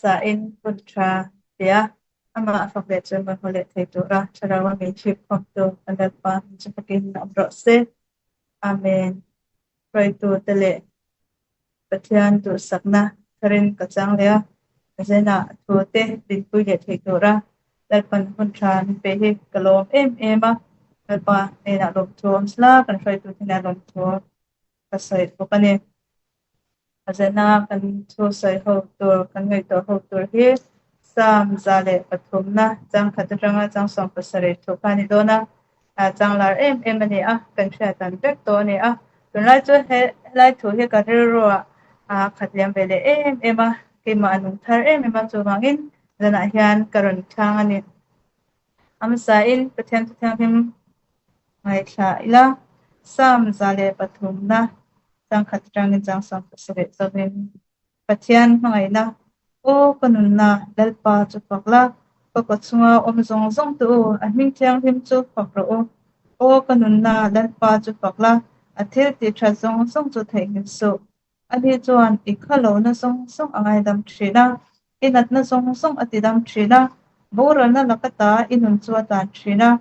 Hmasain hun tha tia amah fak leh chu mawi haw leh thei tura thlarau a min chhip khawmtu kan Lalpa min chu fakin awm rawh se. Amen. Hruaitute leh Pathian duhsakna tharin ka chang leh a, Zenah thute dinpui leh thei tura Lalpan hun tha min pe hi ka lawm em em a, Lalpa hnenah lawmthu awm sela kan hruaitute hnenah lawmthu ka sawi bawk a ni. A zena kan thu sawi ho tur, kan ngaihtuah ho tur hi Psalm 103na chang khat atanga chang 17 thu kha a ni dawn a, chang lar em em a ni a, kan hriat dan vek tawh a ni a. Tunlai chu he helai thu hi ka rilruah a khat liam ve leh em em a, keimah a nung thar em em a, chuvangin zanah hian ka rawn chhang a ni. A hmasain Pathian Thu Thianghlim ngaithla ila, Psalm 103na chang khat atangin chang 17 zawhin, Pathian hmangaihna, Aw ka nunna, Lalpa chu fak la, ka kawchhunga awm zawng zawng te u, a hming thianghlim chu fak rawh u. Aw ka nunna, Lalpa chu fak la, a thil tih that zawng zawng chu theihnghilh suh. Ani chuan i khalohna zawng zawng a ngaidam thin a, i natna zawng zawng a tidam thin a, boralna laka ta i nun chu a tan thin a,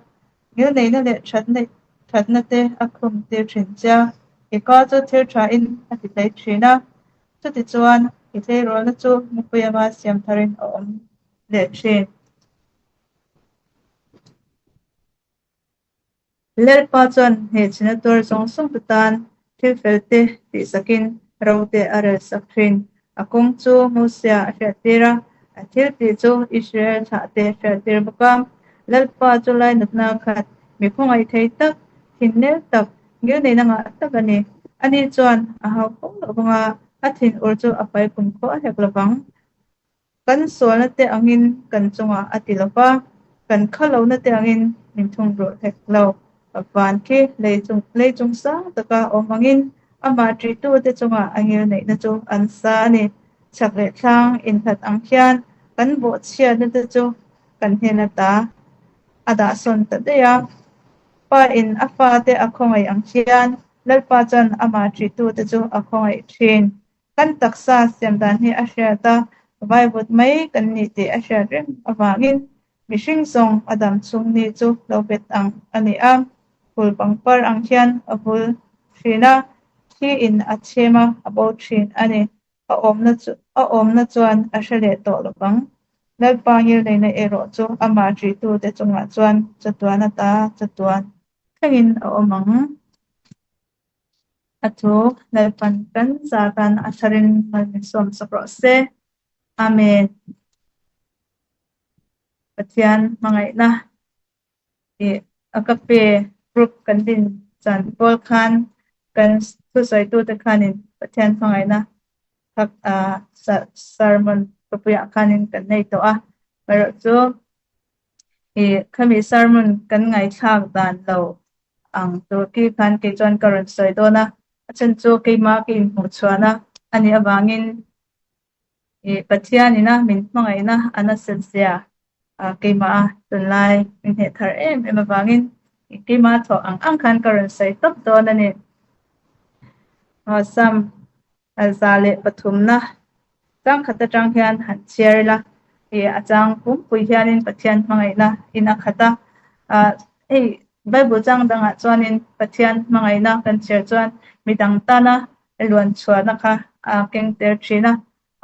ngilneihna leh thatna thatna te a khum tir thin che a, i ka chu thil thain a ti hlei thin a, chutichuan i tleirawlna chu mupui anga siam tharin a awm leh thin. Lalpa chuan hnehchhina tuar zawng zawng te tan thil fel te tihsakin ro te a rel sak thin. A kawng chu Mosia a hriattir a, a thil tih chu Israel thlah te a hriattir bawk a. Lalpa chu lainatna khat, mi khawngaih thei tak, thinnel tak, ngilneihna ngah tak a ni. Ani chuan a hau fo loh vanga a thinur chu a pai kumkhua hek lovang. Kan sualna te angin kan chungah a ti lo va, kan khalohna te angin min thung rawh hlek lo. Van khi lei chung lei chung sang taka awm angin amah ṭihtute chungah a ngilneihna chu an sa a ni. Chhak leh thlang inhlat ang hian kan bawhchhiatna te chu kan hnen ata a dahsawn ta daih a. Pa in a fate a khawngaih ang hian Lalpa chuan amah ṭihtute chu a khawngaih ṭhin. Kan taksa siam dan hi a hriat a, vaivut mai kan nih tih a hriat reng avangin mihring zawng a dam chhung ni chu lo bet ang a ni a, phul pangpar ang hian a vul thin a, thi in a chhem a, a bo thin a ni. A awmna chu a awmna chuan a hre leh tawh lo vang. Lalpa ngilneihna erawh chu amah ṭihtute chungah chuan chatuan ata chatuan thlengin a awm ang. A thu Lalpan kan zatan a tharin mal min sawm sak rawh se. Amen. Pathian hmangaihna i Agape group kan din chan pawl khan kan thusawitute khanin Pathian hmangaihna thak sermon thupuiah khanin kan nei tawh a. Erawh chu I khami sermon kan ngaithlak dan lo ang tur khi khan kei chuan ka rawn sawi dawn a, a chhan chu keimah ka inhmuh chhuan a a nih avangin i Pathian ina min hmangaihna a nasat zia keimah a tunlai min hneh thar em em avangin keimah thawh ang ang khan ka rawn sawi tawp dawn a ni. Sam 103na chang khat atang hian han chhiar ila, ih a chang pumpui hianin Pathian hmangaihna in a khat a, ah hei Bible chang dangah chuanin Pathian hmangaihna kan chhiar chuan midang tana luan chhuahna kha a keng tel thin a,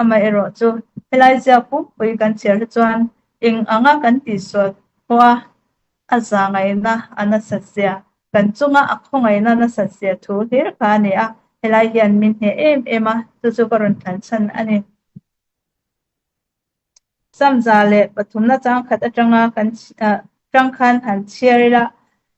amaherawh chu helai ziak pumpui kan chhiar hi chuan eng anga kan tihsual pawh a A zahngaihna a nasat zia, kan chunga a khawngaihna nasat zia thu hlir kha a ni a, helai hian min hneh em em a, chu chu ka rawn thlan chhan a ni. Sam 103na chang khat atanga kan chang khan han chhiar ila,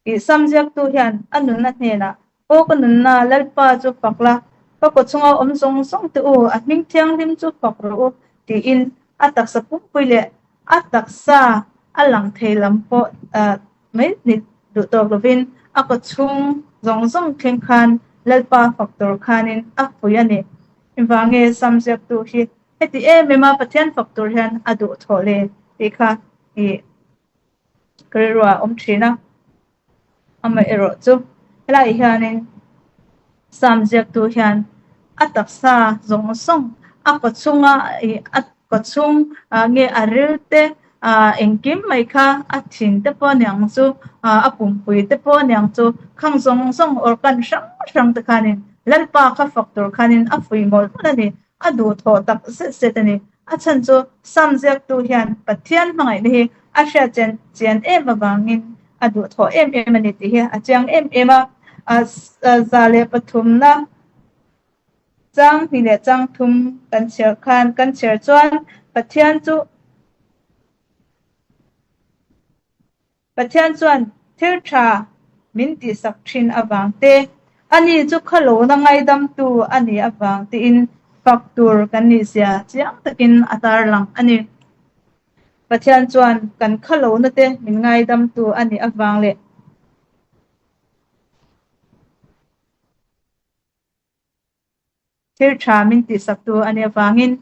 tih sam ziaktu hian a nunna hnenah, Aw ka nunna, Lalpa chu fak la, ka kawchhunga awm zawng zawng te u, a hming thianghlim chu fak rawh u, tiin a taksa pumpui leh a taksa a lang thei lam pawh mai ni duh tawk lovin a kawchhung zawng zawng thleng khan Lalpa fak tur khanin a phui a ni. Engvange Sam ziaktu hi heti em em a Pathian fak tur hian a duh thawh le tih kha i ka rilruah a awm thin a. Amaherawh chu helaiah hianin Sam ziaktu hian a taksa zawng zawng a kawchhunga ih a. Kawchhung nge a ril te engkim mai kha a thin te pawh aniang chu, a pumpui te pawh aniang chu, khang zawng zawng organ hrang hrang te khanin Lalpa kha fak tur khanin a fuih mawlh mawlh a ni, a duhthawh tak zet zet a ni. A chhan chu Sam ziaktu hian Pathian hmangaihna hi a hriat chian chian em avangin a duhthawh em em a ni tih hi a chiang em em a, 103na. Chang hnih leh chang thum kan chhiar khan kan chhiar chuan Pathian chu Pathian chuan thil tha min tihsak thin avang te, ani chu khalona ngaidamtu a nih avang tiin fak tur kan nih zia chiang takin a tarlang a ni. Pathian chuan kan khalona te min ngaidamtu a nih avang leh Thil tha min tihsaktu a nih avangin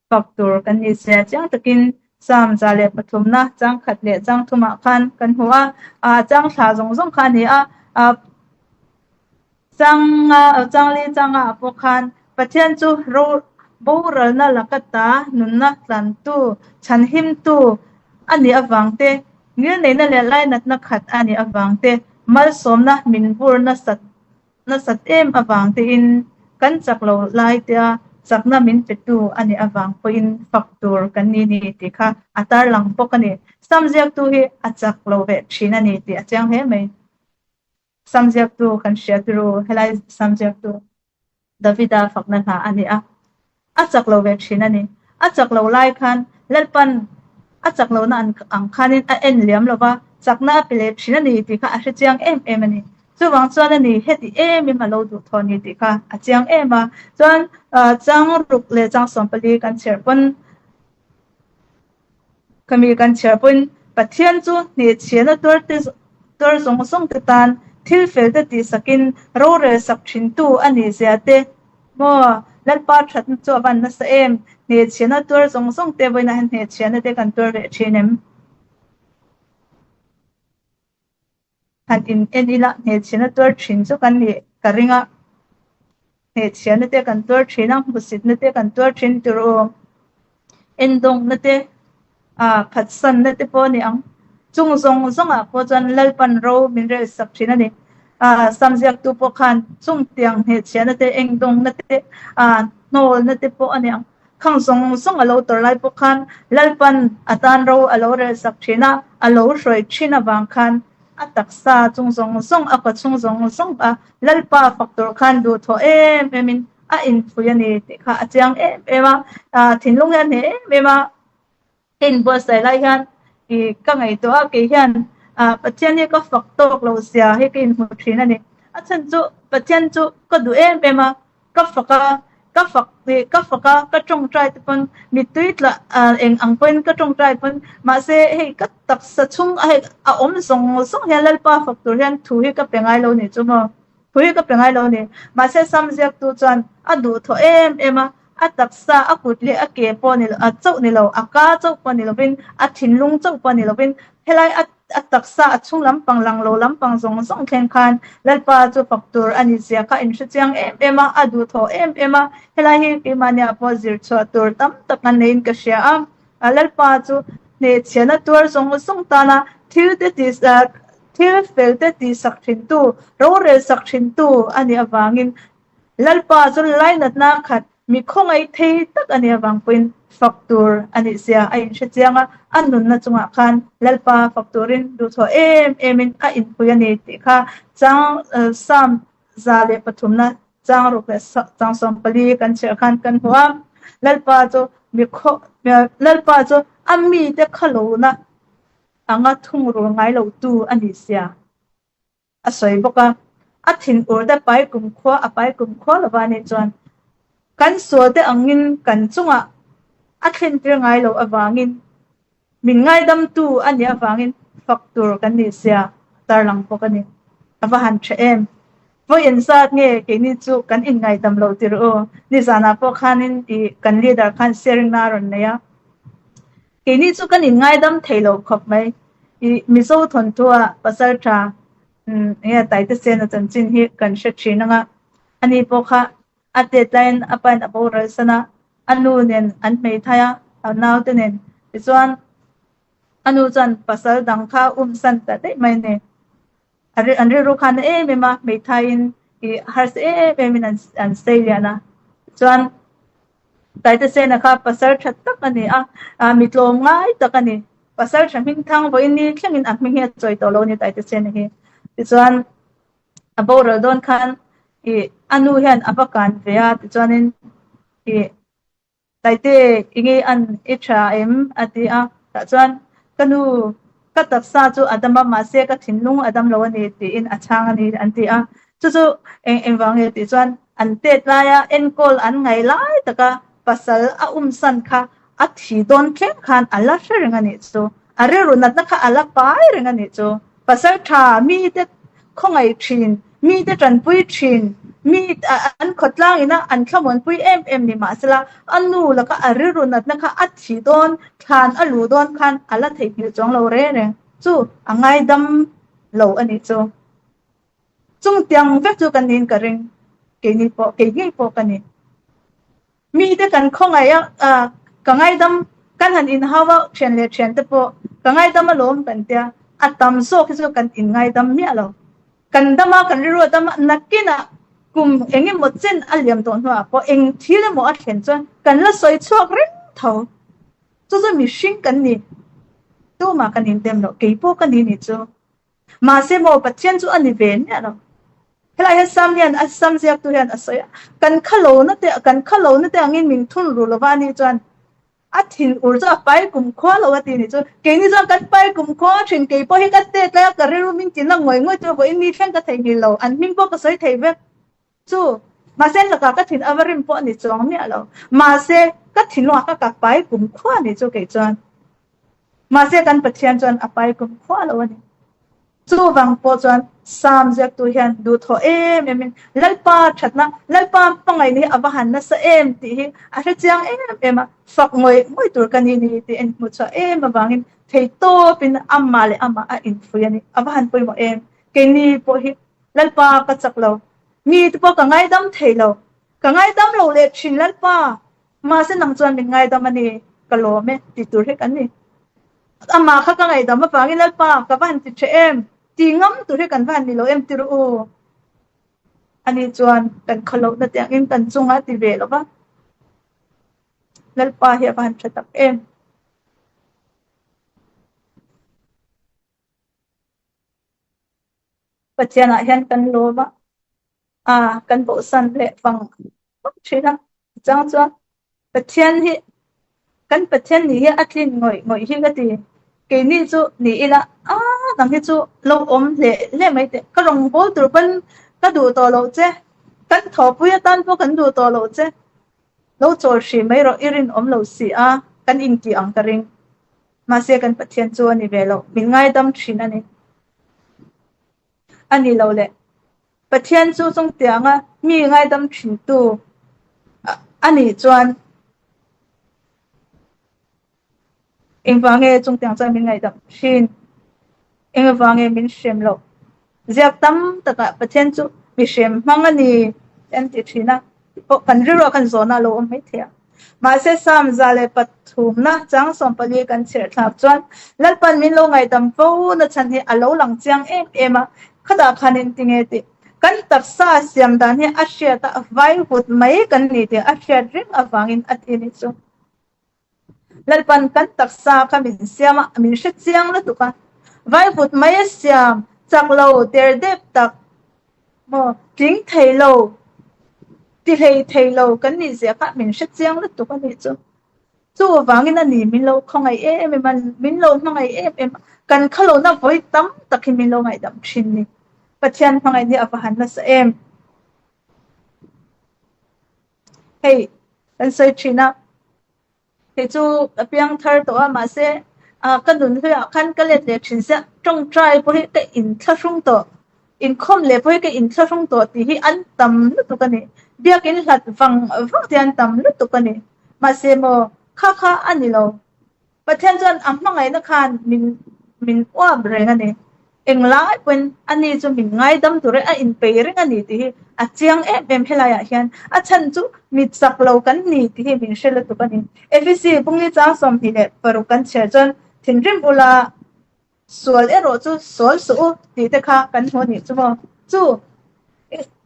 fak tur kan ni sia. Chiang takin Psalm 103na chang khat leh chang thumah khan kan hmu a, chang thla zawng zawng kha a ni a, chang chang li changa ah pawh khan Pathian chu ro boralna laka ta nunna tlantu, chhanhimtu a nih avang te, ngilneihna leh lainatna khat a nih avang te, malsawmna min vur nasat Nasat em avang tein kan chak lo lai tia chakna min petu a nih avang pawhin fak tur kan ni ni tih kha a tarlang bawk a ni. Sam ziaktu hi a chak lo ve thin a ni tih a chiang hle mai. Sam ziaktu kan hria turu helai sam ziaktu Davida fakna hna a ni a. A chak lo ve thin a ni. A chak lo lai khan Lalpan a chak lohna ang khanin a en liam lo va, chakna a pe leh thin a ni tih kha a hre chiang em em a ni. Chuvang chuan a ni heti em em a lo duh thaw ni tih kha a chiang em a. Chuan chang ruk leh chang 14 kan chhiar pawn Khami kan chhiar pawhin Pathian chu hnehchhiahna tuarte tuar zawng zawng te tan thil fel te tihsakin rorel sak thintu a nih zia te maw Lalpa thatna chu a van nasa em? Hnehchhiahna tuar zawng zawng te vawiinah hian hnehchhiahna te kan tuar ve thin em? Han in en ila hnehchhiahna tuar thin chu kan nih ka ring a, hnehchhiahna te kan tuar thin a, hmusitna te kan tuar thin tur u, endawngna te ah phatsanna te pawh a ni ang. Chung zawng zawngah pawh chuan Lalpan ro min rel sak thin a ni. Ah Sam ziaktu pawh khan chung tiang hnehchhiahna te, engdawngna te, ah hnawlna te pawh a ni ang. Khang zawng zawng a lo tawrh lai pawh khan Lalpan a tan ro a lo rel sak thin a, a lo hruai thin avang khan a taksa chung zawng zawng, a kawchhung zawng zawng a Lalpa fak tur khan duhthawh em em in a inphui a ni tih kha a chiang em em a, thinlung hi a hneh em em a. Ka inbuatsaih lai hian ih ka ngaihtuah a, kei hian ah Pathian hi ka fak tawk lo zia hi ka inhmu thin a ni. A chhan chu Pathian chu ka duh em em a, ka fak a, ka fak ih ka fak a, ka tawngtai te pawn mittui tla ah eng ang pawhin ka tawngtai pawn mahse hei ka taksa chhung a hei a awm zawng zawng hian Lalpa fak tur hian thu hi ka pe ngai lo nih chu maw. Thu hi ka pe ngai lo a ni. Mahse Sam ziaktu chuan a duhthawh em em a, a taksa, a kut leh a ke pawh ni lo, a chauh ni lo, a ka chauh pawh ni lovin, a thinlung chauh pawh ni lovin, helai a a taksa, a chhung lampang lang lo lampang zawng zawng thleng khan Lalpa chu fak tur a ni zia kha a inhre chiang em em a, a duhthawh em em a. Helai hi keimahniah pawh zir chhuah tur tam tak a neiin ka hria a. Lalpa chu hnehchhiahna tuar zawng zawng tana thil te tih Thil fel te tihsak thintu, rorel sak thintu a nih avangin Lalpa chu lainatna khat mi khawngaih thei tak a nih avang pawhin fak tur a nih zia a inhre chiang a, a nunna chungah khan Lalpa fak turin duhthawh em emin a inpui a ni tih kha chang Psalm 103na chang ruk leh chang 14 kan chhiar khan kan hmu a, Lalpa chu mi khaw Lalpa chu a mite khalona anga thungrul ngai lo tu a nih sia a sawi bawk a, a thinur te pai kumkhua a pai kumkhua lova nih chuan kan sual te angin kan chungah a thlentir ngai lo avangin min ngaidamtu a nih avangin fak tur kan nih sia a tarlang bawk a ni. A va han tha em! Vawi inzat nge keini chu kan inngaidam lo tir u? Nizanah pawh khanin ih kan leader khan sharing na a rawn nei a. Keini chu kan inngaidam thei lo khawp mai. Ih Mizo thawnthua pasal tha enge Taite Sena chanchin hi kan hre thin anga, ani pawh kha a tet laiin a pain a boral san a. A nu nen an hmeithai a, a naute nen. Tichuan, a nu chuan pasal dang kha umsan ta daih mai a ni. An rilru khan na em em a, hmeithaiin ih harsa em emin an sei lian a. Tichuan, Taitesena kha pasal tha tak a ni a, mi tlawm ngai tak a ni. Pasal tha hming thang vawiin ni thlengin a hming hi a chawi tawh lo a ni Taitesena hi. Tichuan, a boral dawn khan ih a nu hian a va kan ve a, tichuanin ih Taite i ngei an i tha em? a ti a. Tah chuan ka nu ka taksa chu a dam a, mahse ka thinlung a dam lo a ni tiin a chhang a ni an ti a. Chu chu eng engvang nge tih chuan an tet laia enkawl an ngaih lai taka pasal a umsan kha a thi dawn thleng khan a la hre reng a nih chu. A rilru natna kha a la pai reng a nih chu. Pasal tha mite khawngaih thin, mite tanpui thin, mi an khawtlang ina an thlamuanpui em em ni mahsela a nu laka a rilru natna kha a thi dawn, thlan a luh dawn khan a la theihnghilh chuang lo reng reng chu a ngaidam lo a nih chu. Chung tiang vek chu ka niin ka ring, keini pawh, kei ngei pawh ka ni. Mite kan khawngaih a, ka ngaidam, kan han inhau a, thian leh thiante pawh ka ngaidam alawm kan tia, a tam zawk hi chu kan inngaidam miah lo. Kan dam a, kan rilru a dam a, nakinah kum eng emaw chen a liam tawh hnuah pawh eng thil emaw a thlen chuan kan la sawi chhuak reng tho. Chu chu mihring kan ni, tumah kan indem loh, kei pawh ka ni nih chu. Mahse maw Pathian chu a ni ve miah lo. Helai hian Sam hian a Sam ziaktu hian a sawi a, kan khalona te kan khalona te angin min thun ru lova a nih chuan a thin ur chu a pai kum khua lo a ti nih chu. Keini chuan kan pai kum khua thin, kei pawh hi ka tet lai a ka rilru min tina ngawih ngawih chu vawiin mi thleng ka theihnghilh lo, an hming pawh ka sawi thei vek. Chu, mahse lakah ka thin a va rim pawh a ni chuang miah lo. Mahse, ka thinlungah ka ka pai kum khua a nih chu kei chuan. Mahse, kan Pathian chuan a pai kum khua lo a ni. Chuvang pawh chuan Sam ziaktu hian duhthawh em emin Lalpa thatna, Lalpa hmangaihna hi a va han nasa em tih hi a hre chiang em em a, fak ngawih ngawih tur ka ni ni tih a inhmuh chhuah em avangin thei tawpin amah leh amah a infuih a ni. A va han pawimawh em! Keini pawh hi Lalpa ka chak lo, mi te pawh ka ngaidam thei lo, ka ngaidam lo leh thin Lalpa, mahse nang chuan min ngaidam a ni, ka lawm e ti tur hi kan ni. Amah kha ka ngaihdam avangin Lalpa ka va han ti tha em, ti ngam tur hi kan va han ni lo em ti rawh u. Ani chuan kan khalohna te angin kan chungah a ti ve lo va, Lalpa hi a va han tha tak em. Pathianah hian kan lawm a, a kan bohsan leh vang vang thin a. Chang chuan Pathian hi kan Pathian nih hi a tlin ngawih ngawih hi ka ti. Keini chu ni ila a nang hi chu lo awm hleh hleh mai teh. Ka rawngbâwl tur pawn ka duh tawh loh che, kan thawhpui atan pawh kan duh tawh loh che. Lo chawl hrih mai rawh i rinawm lo si a, kan intih ang ka ring. Mahse kan Pathian chu a ni ve lo, min ngaidam thin a ni. A ni lo le. Pathian chu chungtianga mi ngaidam thintu a nih chuan engvang nge chungtiang chuan min ngaihdam thin? Engvang nge min hrem loh? Ziak tam takah Pathian chu mi hrem hmang a ni an ti thin a, tih pawh kan rilruah khan zawhna a lo awm maithei a. Mahse Psalm 103na chang 14 kan chhiar thlak chuan Lalpan min lo ngaihdam fo na chhan hi a lo lang chiang em em a, khatah khan engtinge tih kan taksa siam dan hi a hriat a, vai vut mai kan ni tih a hriat reng avangin a ti a nih chu. Lalpan kan taksa kha min siam a, min hre chiang lutuk a. Vaivut mai a siam, chak lo, der dep tak maw, tling thei lo, ti hlei thei lo kan nih zia kha min hre chiang lutuk a nih chu. Chuvangin a ni min lo khawngaih em em a, min lo hmangaih em em a, kan khalohna vawi tam tak hi min lo ngaihdam thin ni. Pathian hmangaih hi a va han nasa em. Hei kan sawi thin a, kei chu ka piang thar tawh a mahse ah ka nun hluiah khan ka let leh thin sia tawngtai pawh hi ka inthlahrung tawh inkhawm leh pawh hi ka inthlahrung tawh tih hi an tam lutuk a ni biakin hlat vang vang te an tam lutuk a ni mahse maw kha kha a ni lo Pathian chuan a hmangaihna khan min min uap reng a ni. Englai pawhin ani chu min ngaidam tur a inpeih reng a ni tih hi a chiang em em helaiah hian a chhan chu mi chak lo kan ni tih hi min hre lutuk a ni. Efesi Bungli chang 26 kan chhiar chuan thinrim ula sual erawh chu sual suh u tih te kha kan hmu a nih chu maw? Chu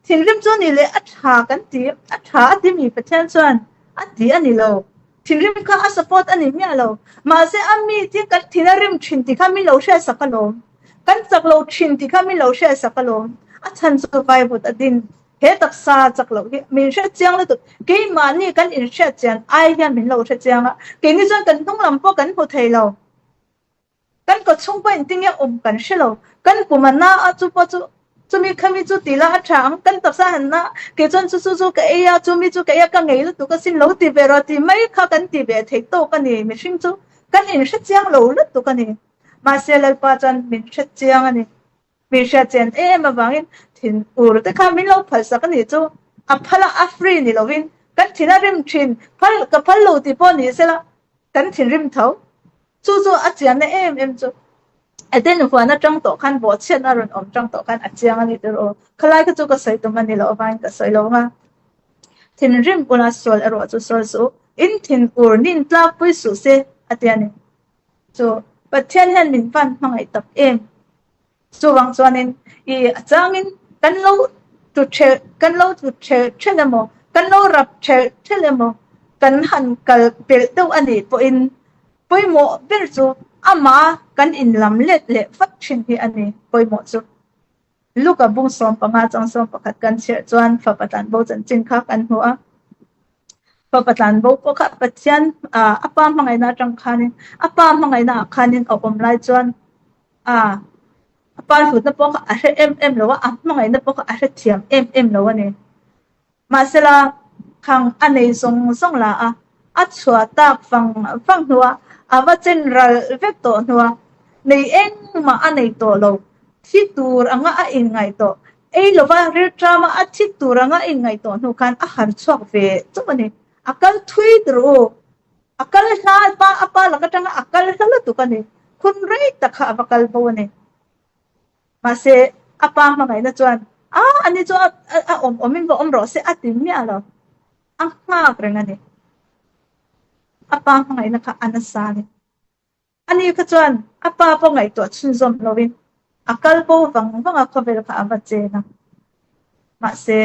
thinrim chu ni leh a tha kan ti, a tha a ti mi Pathian chuan a ti a ni lo. Thinrim kha a support a ni miah lo. Mahse a mi chu kan thin a rim thin tih kha min lo hriatsak alawm. Kan chak lo thin tih kha min lo hriatsak alawm. A chhan chu vaivut a din. He taksa chak loh hi min hre chiang lutuk. Keimahni kan inhriat chian ai hian min lo hre chiang a. Keini chuan kan hnung lam pawh kan hmu thei lo. Kan kaw chhung pawh engtin nge awm kan hre lo. Kan kum a na a chu pawh chu chumi khami chu ti la a tha ang, kan taksa han na kei chuan chu chu chu ka ei a, chumi chu ka ei a, ka ngei lutuk asin lo ti ve rawh tih mai kha kan ti ve thei tawk a ni. Mihring chu kan inhre chiang lo lutuk a ni. Mahse Lalpa chuan min hre chiang a ni. Min hriat chian em avangin thin ur te kha min lo phalsak a nih chu. A phal a, a free ni lovin kan thin a rim thin, phal ka phal lo tih pawh ni sela kan thinrim tho. Chu chu a chianna em em chu Eden huan atang tawh khan bawhchhiatna rawn awm tang tawh khan a chiang a ni tir aw. Khalai kha chu ka sawi tum a ni loh avangin ka sawi lo ang a. Thinrim ula sual erawh chu sawi suh u, in thin ur nin tlakpui suh se a ti a ni. Chu Pathian hian min van hmangaih tak em. Chuvang chuanin i a changin kan lo tlu thelh kan lo tlu thelh thelh emaw, kan lo rap thelh thelh emaw, kan han kal pelh deuh a nih pawhin pawimawh ber chu amah kan inlam let leh vat thin hi a ni pawimawh chu. Luka bung 15 chang 11 kan chhiar chuan fapa tlanbo chanchin kha kan hmu a. Fapa tlanbo pawh kha Pathian a pa hmangaihna atang khanin a pa hmangaihna ah khanin a awm lai chuan A, a pa hlutna pawh kha a hre em em lo a, a hmangaihna pawh kha a hre thiam em em lo a ni. Mahsela, khang a nei zawng zawng la a, a chhuah tak vang vang hnua, a va chen ral vek tawh hnua, nei engmah a nei tawh lo, thi tur anga a inngaih tawh, ei lova rilṭama a thi tur anga a inngaih tawh hnu khan a han chhuak ve chauh a ni. A kal thui tur u. A kal hla a pa a pa lak atanga a kal hla lutuk a ni. Hun rei tak kha a va kal bo a ni. Mahse, a pa hmangaihna chuan, A, ani chu a a awm awmin va awm rawh se a ti miah lo. A nghak reng a ni. A pa hmangaihna kha a nasa a ni. Ani kha chuan a pa pawh ngaihtuah chhunzawm loin a kal bo vang vang a khawvel kha a va chen a. Mahse,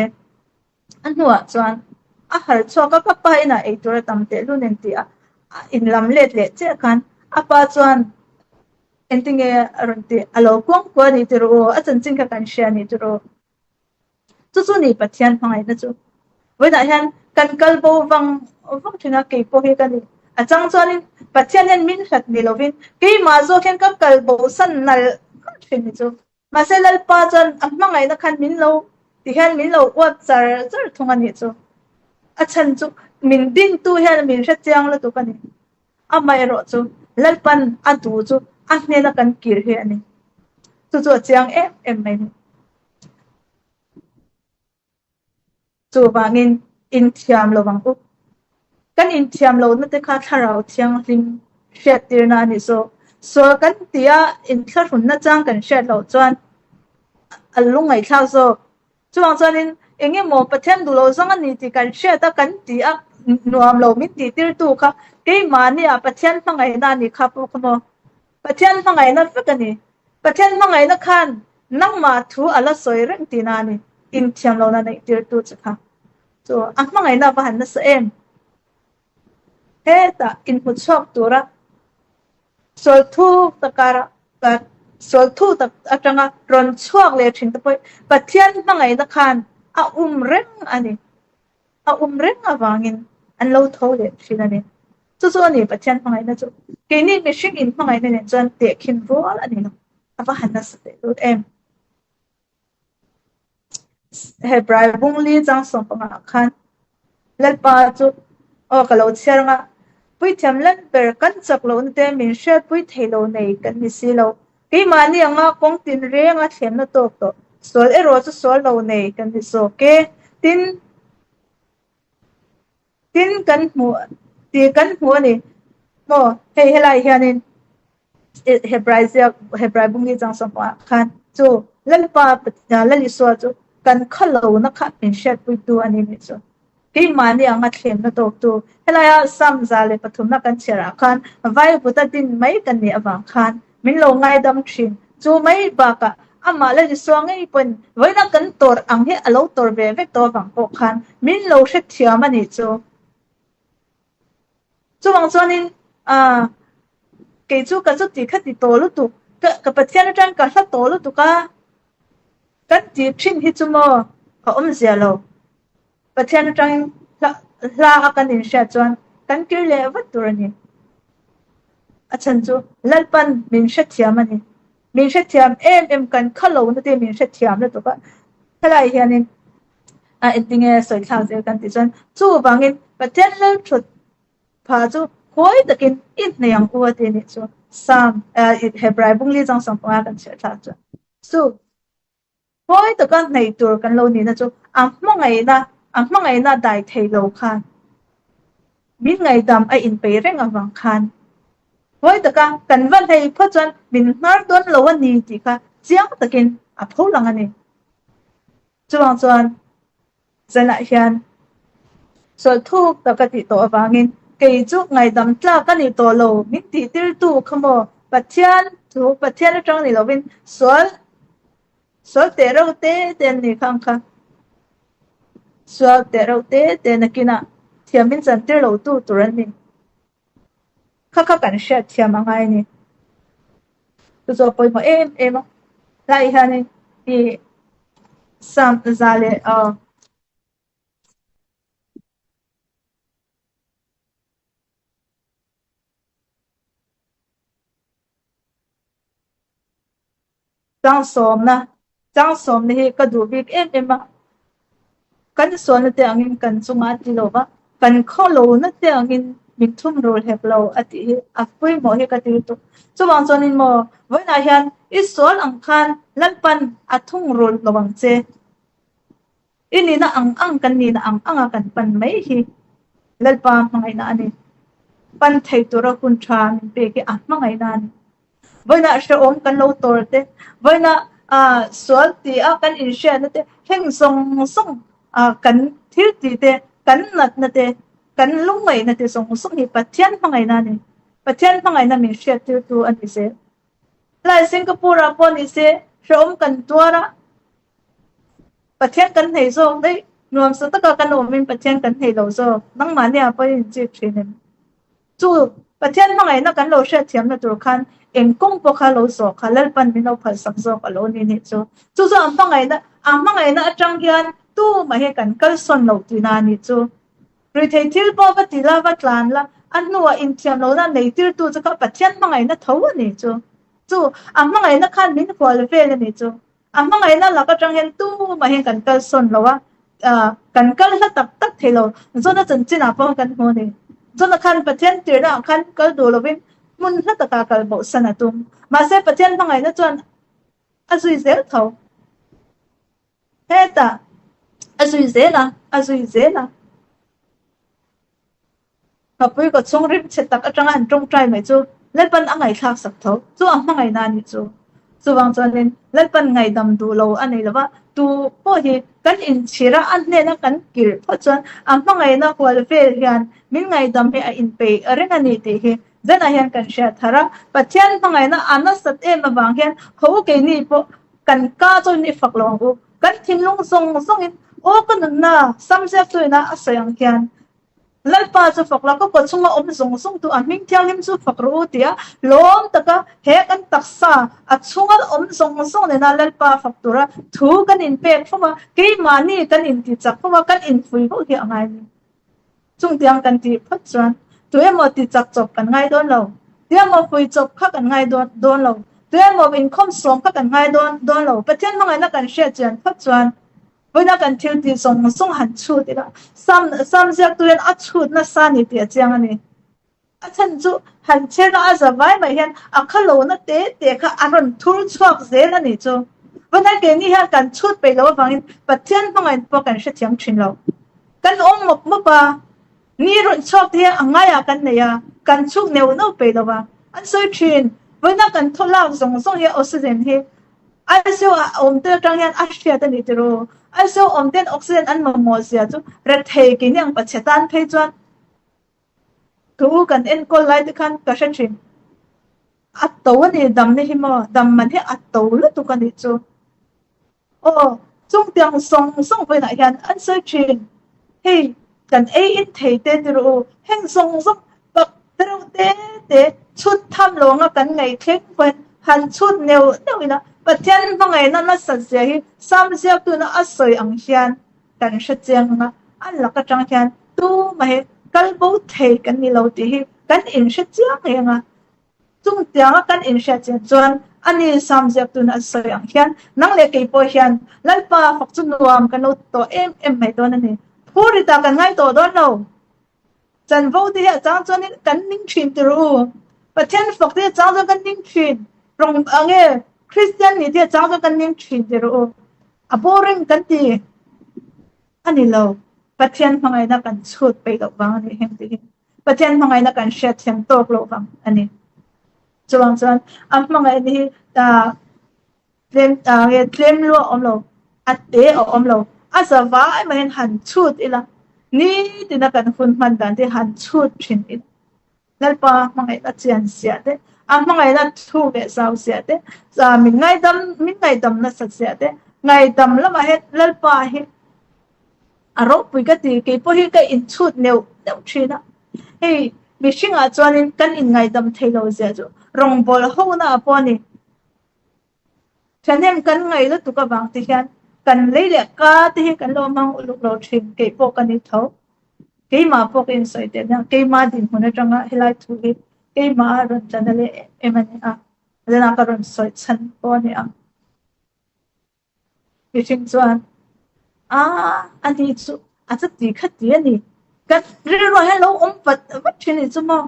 a hnuah chuan a harh chhuak a, ka pa inah eitur a tam tehlun en tih a inlam let leh chiah khan a pa chuan engtinge a rawn tih, a lo kuangkuah a ni tirh u, a chanchin kha kan hria a ni tirh u. Chu chu ni Pathian hmangaihna chu. Vawiinah hian kan kal bo vang vang thin a, kei pawh hi ka ni. A chang chuanin Pathian hian min hlat ni lovin keimah zawk hian ka kal bo san nalh nalh thin ni chu. Mahse Lalpa chuan a hmangaihna khan min lo ti hian min lo uap char char thung a nih chu. A chhan chu min dintu hian min hre chiang lutuk a ni. Amaherawh chu Lalpan a duh chu a hnena kan kir hi a ni. Chu chu a chiang em em mai ni. Chuvangin inthiam lo ang u. Kan inthiam lohna te kha thlarau thianghlim hriattirna a ni zawk. Sual kan tia inthlahrunna chang kan hriat loh chuan a lungngaihthlak zawk. Chuvang chuanin eng emaw Pathian duh loh zawng a ni tih kan hriat a, kan ti a, nuam lo min tihtirtu kha keimahnia Pathian hmangaihna a nih kha pawh kha maw? Pathian hmangaihna vek a ni. Pathian hmangaihna khan nangmah thu a la sawi reng tihna a ni. Inthiam lohna neih tirtu che kha chu a hmangaihna a va han nasa em? Hetah inhmu chhuak tura sual thuk tak kara sual thuk tak atanga rawn chhuak leh thin te pawh Pathian hmangaihna khan a um reng a ni. A um reng avangin an lo tho leh thin a ni. Chu chu a ni Pathian hmangaihna chu. Keini mihring in hmangaihna nen chuan tehkhin rual a ni lo. A va han nasa teh lut em. Hebrai bungli chang 15 ah khan Lalpa chu aw ka lo chhiar anga Puithiam lan ber kan chak lohna te min hriatpui thei lo nei kan ni si lo. Keimahni anga kawng tin renga thlemna tawk tawh sual erawh chu sual lo nei kan ni zawk e. Tin, tin kan hmu tih kan hmu a ni maw hei helai hianin. Hebrai ziak Hebrai bungli chang sawmah khan chu Lalpa Lal Isua chu kan khalohna kha min hriatpuitu a ni nih chu. Keimahni anga thlemna tawktu helaia Sam 103na kan chhiarah khan Vaivuta din mai kan nih avang khan min lo ngaidam thin. Chu mai bakah amah Lal Isua ngei pawhin vawiina kan tawrh ang hi a lo tawrh ve vek tawh avang pawh khan min lo hrethiam a nih chu. Chuvang chuanin ah kei chu ka chuti kha ti tawh lutuk, ka ka Pathian atang ka hla tawh lutuk a, kan tih thin hi chu maw a awmzia lo. Pathian atangin hla hla a kan inhriat chuan kan kir leh vat tur a ni. A chhan chu Lalpan min hrethiam a ni. Min hrethiam em em kan kha lo na te min hrethiam lutuk a, helaiah hianin a engtinge sawi thlak zel kan tih chuan chuvangin Pathian lal thut pha chu huai takin i hneh ang u a ti anih chu Psalm Hebrai bungli chang 15 kan chhiar thlak chuan chu huai taka hnaih tur kan lo nihna chu a hmangaihna a hmangaihna dai thei lo khan min ngaihdam a inpeih reng avang khan huai taka kan va hlei phawt chuan min hnar dawn lo a ni tih kha chiang takin a pho lang a ni. Chuvang chuan zanah hian sual thuk tak a tih tawh avangin kei chu ngaihdam tlak a nih tawh lo min tih tirtu kha maw Pathian thu Pathian atang ni lovin sual sual teh reuh te te an nih kha ang kha sual teh reuh te te nakinah thiam in chantir lo tu tur an ni. Kha kha kan hriat thiam a ngai a ni. Chu chu a pawimawh em em a. Tlaiah hianin i Sam za leh aw. Changsawmna, Changsawmna hi ka duh bik em em a, kan sualna te angin kan chunga a ti lo va, kan khawlona te angin min thum rul hek lo a tih hi a pawimawh hi ka ti lutuk. Chuvang chuanin maw, vawiinah hian i sual ang khan Lalpan a thung rul lo ang che. I nihna ang ang kan nihna ang anga kan pan mai hi Lalpa hmangaihna a ni. Pan thei tura hun tha min pek hi a hmangaihna a ni. Vawiinah hrehawm kan lo tawr te, vawiinah sual ti a kan inhriatna te, heng zawng zawng kan thil tih te, kan natna te, kan lungngaihna te zawng zawng hi Pathian hmangaihna a ni. Pathian hmangaihna min hriattirtu a ni zel. Helai Singapore-ah pawh ni se hrehawm kan tuar a, Pathian kan hneih zawk daih, nuamsa taka kan awmin Pathian kan hneih lo zawk, nangmahnia pawhin inchik thin em? Chu Pathian hmangaihna kan lo hriatthiamna tur khan eng kawng pawh kha lo zawh kha Lalpan min lo phalsak zawk a lo ni nih chu. Chu chu a hmangaihna, a hmangaihna atang hian tumah hi kan kalsawn loh tihna a nih chu. Ruithei thil pawh va ti la, va tlan la, a hnuah inthiam lohna nei tirtu chu kha Pathian hmangaihna tho a nih chu. Chu a hmangaihna khan min hual vel a nih chu. A hmangaihna lak atang hian tumah hian kan kalsawn lo a, kan kal hla tak tak thei lo. Jona chanchinah pawh kan hmu a ni. Jona khan Pathian tirhna ah khan kal duh lovin hmun hla takah kal bohsan a tum. Mahse Pathian hmangaihna chuan a zui zel tho. Hetah a zui zel a, a zui zel a. Nghapui kaw chhung rim chhe tak atanga an tawngtai mai chu Lalpan a ngaihthlak sak tho. Chu a hmangaihna a nih chu. Chuvang chuanin Lalpan ngaihdam duh lo a nei lova, tu pawh hi kan inchhir a, a hnena kan kir phawt chuan a hmangaihna hual vel hian min ngaihdam hi a inpeih reng a ni tih hi zanah hian kan hriat thar a. Pathian hmangaihna a nasat em avang hian ho keini pawh kan ka chuan i fak lo ang u. Kan thinlung zawng zawngin aw ka nunna sam ziak tuina a sawi ang hian Lalpa chu fak la, ka kawt chhunga awm zawng zawng tu a hming thianghlim chu fak rawh u tia lawm taka he kan taksa a chhunga awm zawng zawng nena Lalpa fak tura thu kan inpek fo a, keimahni kan intichak fo a, kan infuih fo hi a ngai a ni. Chungtiang kan tih phawt chuan tu emaw tichak chawp kan ngai dawn lo, tu emaw fuih chawp kha kan ngai dawn dawn lo, tu emaw inkhawm sawm kha kan ngai dawn dawn lo, Pathian hmangaihna kan hriat chian phawt chuan Vawiina kan thil tih zawng zawng han chhut ila, Sam Sam ziaktu hian a chhut nasa a ni tih a chiang a ni. A chhan chu han chherna a za vai mai hian a khalohna te te kha a rawn thur chhuak zel a nih chu. Vawiina keini hian kan chhut peih loh avangin Pathian hmangaihna pawh kan hrethiam thin lo. Kan awm mawp mawp a, ni rawn chhuak te hi a ngaiah kan nei a, kan chhuk neuh neuh peih lo va. An sawi thin. Vawiina kan thaw lak zawng zawng hi oxygen hi ICU ah awm te atang hian a hriat a ni tiraw? ICU awm ten oxygen an mamawh zia chu rethei keini ang pachhe tan phei chuan ka u kan enkawl lai te khan ka hre thin. A to a ni damna hi maw? Dam man hi a to lutuk a nih chu. Aw, chungtiang zawng zawng vawiinah hian an sawi thin. Hei, kan ei in thei te ti rawh u, heng zawng zawng pak te reuh te te chhut tham lawnga kan ngaih thleng pawhin han chhut neuh neuh ila, Pathian hmangaihna nasat zia hi Sam ziaktuna a sawi ang hian kan hre chiang ang a, a lak atang hian tumah hi kal bo thei kan ni lo tih hi kan inhre chiang ngei ang a. Chungtianga kan inhriat chian chuan a ni Sam ziaktuna an sawi ang hian nang leh kei pawh hian Lalpa fak chu nuam kan lo tawh em em mai dawn a ni. Phurita kan ngai tawh dawn lo. Chanvo te hi a chang chuanin kan ning thin ti rawh u. Pathian fak te hi a chang chuan kan ning thin. Rawng ang e Kristian ni te hi a chang chuan kan ning thin ti rawh u. A boring kan ti a ni lo. Pathian hmangaihna kan chhut peih loh vang a ni heng ti hi. Pathian hmangaihna kan hriatthiam tawk loh vang a ni. Chuvang chuan a hmangaihna hi tlem nge tlem luah awm lo, a te a awm lo, a za vai maiin han chhut ila, nitina kan hun hman dan te han chhut thin ila. Lalpa hmangaihna chian ziah te, a hmangaihna thu leh zau ziah te, min ngaidam min ngaihdam nasat ziah te, ngaihdam lamah hian Lalpa hi A ropui ka ti, kei pawh hi ka inchhut neuh neuh thin a. Hei mihringah chuanin kan inngaihdam thei lo zia chu rawngbâwl hona ah pawh a ni. Thahnem kan ngaih lutuk avang te hian kan lei leh ka te hi kan lo hmang uluk lo thin, kei pawh ka ni tho. Keimah pawh ka insawi teh nia, keimah dinhmun atanga helai thu hi keimah a rawn tla na leh em em a ni a, zanah ka rawn sawi chhan pawh a ni ang. Mihring chuan, A, a ni chu a chu ti kha ti a ni. Kan rilruah hian lo awm vat vat thin ni chu maw?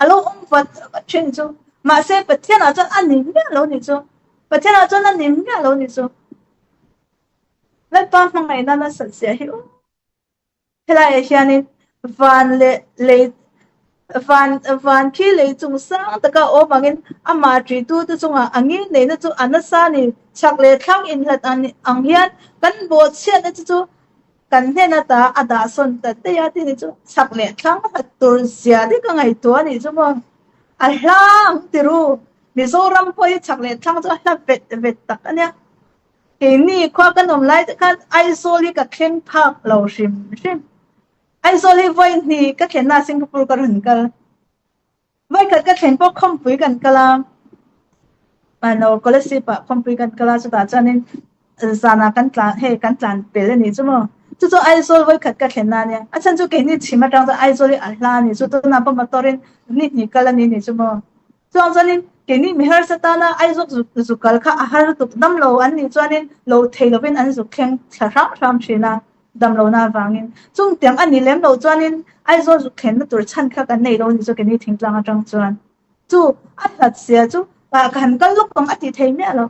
A lo awm vat vat thin ni chu. Mahse, Pathianah chuan a ni miah lo ni chu. Pathianah chuan a ni miah lo ni chu. Lalpa hmangaihna nasat zia hi aw. Helaiah hianin van leh lei van van khi lei chung sang taka awm angin amah ṭihtute chungah a ngil neihna chu a nasa a ni. Chhak leh thlang inhlat ang hian kan bawhchhiatna te chu kan hnen ata a dahsawn ta daih a tih ni chu chhak leh thlang hlat tur zia te ka ngaihtuah a nih chu maw. A hla ang ti ru. Mizoram pawh hi chhak leh thlang chu a hla vet vet tak a nia. Keini khua kan awm lai te khan Aizawl hi ka thleng phak lo hrim hrim. Aizawl hi vawi hnih ka thlenna ah Singapore ka rawn kal. Vawi khat ka thlen pawh khawmpui kan kal a, ano Kolasib ah khawmpui kan kal a chutah chuanin zanah kan tlan hei kan tlan pel a nih chu maw. Chu chu Aizawl vawi khat ka thlenna a nia. A chhan chu keini chhim atang chuan Aizawl hi a hla a nih chu tunah pawh motor in ni hnih kal a ni nih chu maw. Chuang chuanin keini mi harsa tana Aizawl zuk zuk kal kha a har lutuk dam lo an nih chuanin lo thei lovin an zuk thleng thla hram hram thin a, dam lohna avangin. Chungtiang a ni lem loh chuanin Aizawl zuk thlenna tur chhan kha kan nei lo a ni chu keini thingtlang atang chuan. Chu a hlat sia chu ka han kal lawk ang a ti thei miah lo.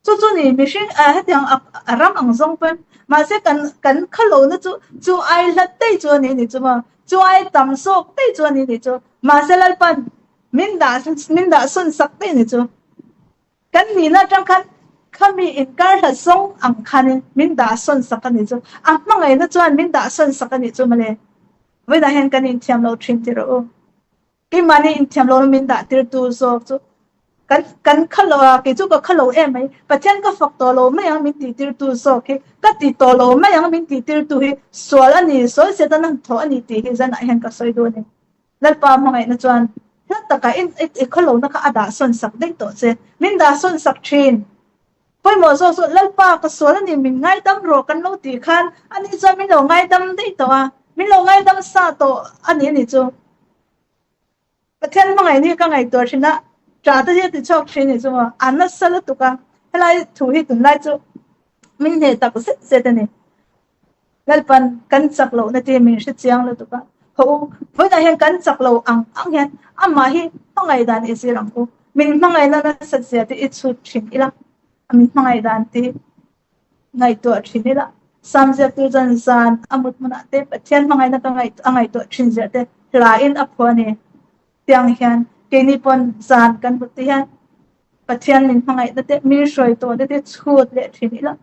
Chu chu ni mihring ah hetiang a ram ang zawng pawn mahse kan kan khalohna chu chu ai hlat daih chu a ni ni chu maw chu ai tam zawk daih chu a ni ni chu mahse Lalpan min dah min dah sawn sak daih ni chu kan nihna atang khan khami inkar hlat zawng ang khanin min dah sawn sak a ni chu a hmangaihna chuan min dah sawn sak a nih chu mawle vawiinah hian kan inthiam lo thin tih rawh u. Keimahni inthiam lo min dah tirtu zawk chu kan kan kha lo a, kei chu ka kha lo em mai, Pathian ka fak tawh lo mai ang min tih tirtu zawk hi, ka ti tawh lo mai ang min tih tirtu hi sual a ni, sual Satan a thawh a ni tih hi zanah hian ka sawi duh a ni. Lalpa hmangaihna chuan hla takah i i khaw lohna kha a dah sawn sak daih tawh che, min dah sawn sak thin. Pawimawh zawk chu Lalpa ka sual a ni min ngaidam rawh kan lo tih khan ani chuan min lo ngaidam daih tawh a, min lo ngaidam sa tawh a ni a ni chu. Pathian hmangaih ni ka ngaihtuah thin a, ṭah te hi a ti chhuak thin ni chu maw, a nasa lutuk a, helai thu hi tunlai chu min hneh tak zet zet a ni. Lalpan kan chak lohna te min hre chiang lutuk a, haw u, vawiinah hian kan chak lo ang ang hian amah hi hmangaih dan i zir ang u, min hmangaihna nasat zia te i chhut thin ila, min hmangaih dan te ngaihtuah thin ila, Sam ziaktu chuan zan a mut hmunah te Pathian hmangaihna ka ngaih a ngaihtuah thin zia te hla in a phuah a ni. Tiang hian Keini pawn zan kan hmu te hian Pathian min hmangaihna te, mi hruai tawhna te chhut leh thin ila.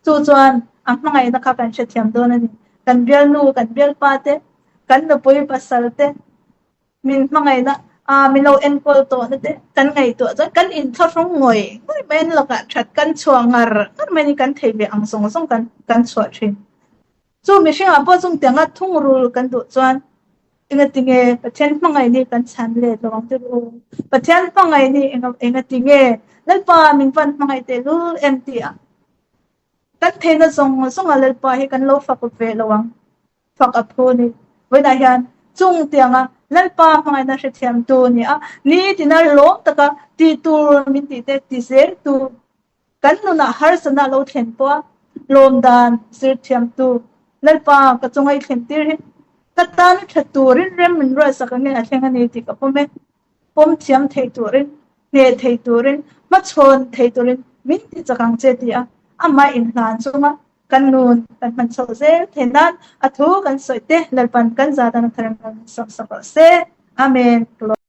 Chu chuan a hmangaihna kha kan hrethiam dawn a ni. Kan bialnu, kan bialpa te, kan nupui pasal te min hmangaihna a min lo enkawl tawhna te kan ngaihtuah chuan kan inthlahrung ngawih ngawih mai an lakah that kan chhuah ngar ngar mai a ni. Kan thei ve ang zawng zawng kan kan chhuah thin. Chu mihringah pawh chung tianga thungrul kan duh chuan Engati nge Pathian hmangaih ni kan chhan let lo ang che u? Pathian hmangaih ni enga engati nge Lalpa min van hmangaih teh lul em tih a kan theihna zawng zawnga Lalpa hi kan lo fak ve lo ang. Fak a phu ni. Vawiinah hian chung tianga Lalpa hmangaihna hrethiamtu ni a, nitina lawm taka tih tur min tih te ti zel tu Kan nunah harsatna lo thlen pawh a, lawm dan zir thiamtu Lalpa ka chunga i thlen tir hi ka tana tha turin rem min ruatsak angin a thleng a ni tih ka pawm e. Pawm thiam thei turin, hneh thei turin, hmachhawn thei turin min ti chak ang che ti a, amah inhlan chunga kan nun kan hman chhoh zel theih nan a thu kan sawi te Lalpan kan za dan a thar em min sawmsak rawh se. Amen.